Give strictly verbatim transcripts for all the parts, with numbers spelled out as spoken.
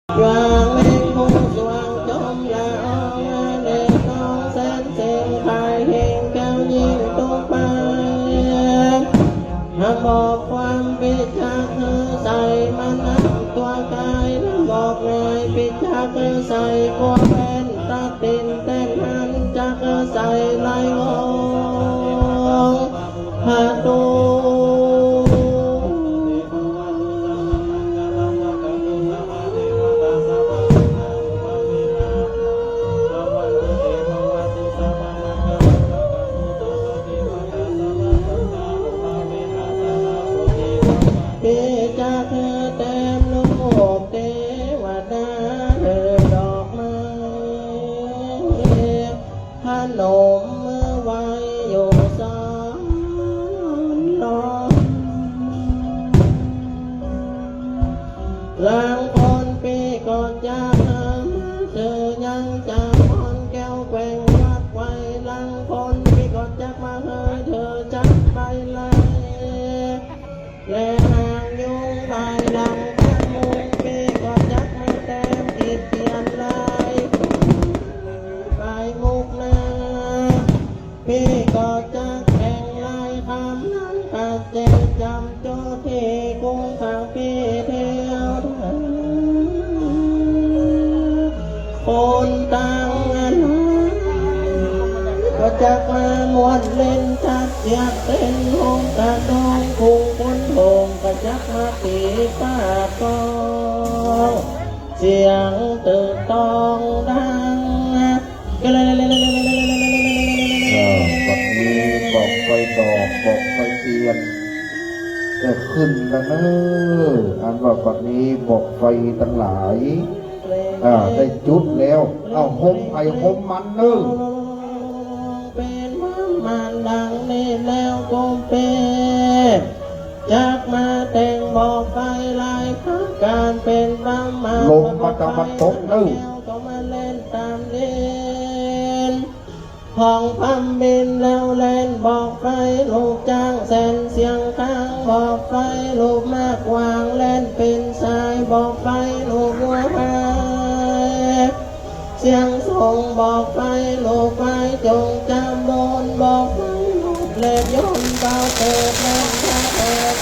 อย่างเล็กผู้สว่างจอมละออง เล็กน้องแสนเสง ขายแห่งแก้วยิ่งตกไป หากบอกความปิจักใส มันอันตัวกาย หากบอกง่ายปิจักใส กลัวแผ่นตัดตินแต้มหันจักใสไหลวง หาดู ปิจักแต้มรูปเตวดา ดอกไม้ พนมมือไหว้อยู่สองน้อง ลางคนปี้ก็จักมาเธอยังจะอ่อนแก้วแกว่งวัดไหว ลางคนปี้ก็จักมาเธอจักไปไหล และหางยุงภายหลังข้างมุงปี้ก็จักมาแต้มขีดเขียนลาย ปลายมุกนา ปี้ก็จักแต่งลายคำนั้นตัดเจนจำโจทย์ที่กุ้งขังปี้เที่ยว คนต่างอันก็จักมาม่วนเล่นจัดเจียกเต้นโฮมกระดองคุงคนโฮมก็จักมาตี๋ป้าบกอง เสียงตึกตองดัง อ่า บัดนี้บอกไฟดอก บอกไฟเตียน ได้ขึ้นแล้วเนอะ อันว่าบัดนี้บอกไฟตังหลาย อ่า ได้จุดแล้ว เอาโฮมไผโฮมมันเนอะ เป็นมันดังนี้แล้วก็เป จักมาแต่งบอกไฟลายพักการเป็นประมาณ ลมมันจะมาตกเนอะ ก็มาเล่นตามดิน ห้องพำบินแล้วเล่นบอกไฟลูกจ้างแสนเสียงค้าง บอกไฟลูกมากวางเล่นเป็นสาย บอกไฟลูกวัวหาย เสียงส่งบอกไฟลูกไฟจงจำบน บอกไฟลูกเล็กยนต์เบาเติบเล่นพระเอก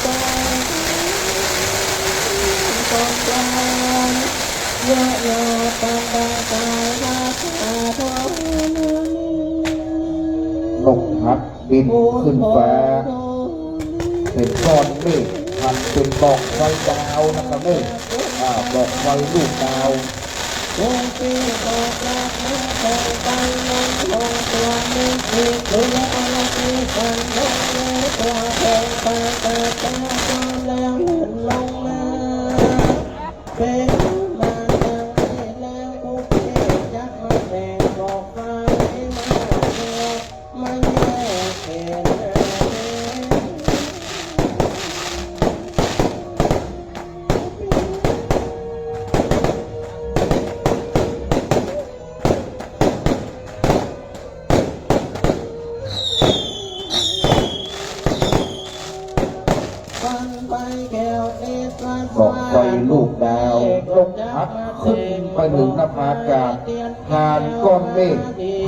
ตองกลางเยอะยอดปังปังตายพระสาทอง นกหัดบินขึ้นฟ้า เป็นก้อนเมฆ พันเป็นบอกไฟดาวนะครับเนอะ อ่า บอกไฟลูกดาว บอกไฟลูกดาว นกหัดขึ้นไปเถิงนภาอากาศ ผ่านก้อนเมฆ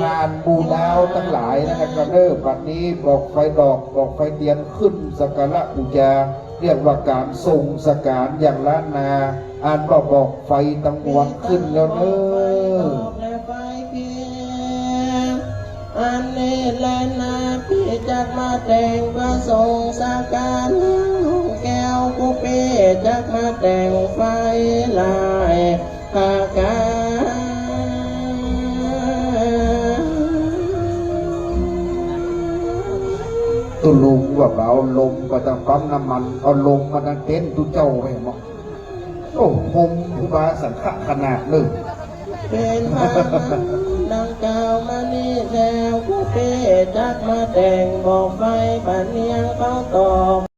ผ่านหมู่ดาวตังหลายนะครับเนอะ บัดนี้บอกไฟดอก บอกไฟเตียนขึ้นสักการะปู๋จา เรียกว่าก๋านส่งสังขารอย่างล้านนา อันว่าบอกไฟตังมวลขึ้นแล้วเนอะ อันนี้แลนาปี้จักมาแต่งประสงค์สังขารแก้ว กูปี้จักมาแต่งไฟลายพระกา ตุ๊ลุงว่าบ่เอาลมมาตังปั๊มน้ำมัน เอาลมมาตังเต็นท์ตุ๊เจ้าไปหมด โอ้ โฮมครูบาสังฆะขนาดนึ่ง เป็นพระนางเจ้ามานี่แล้ว กูปี้จักมาแต่งบอกไฟปะเนียงเขาตอบ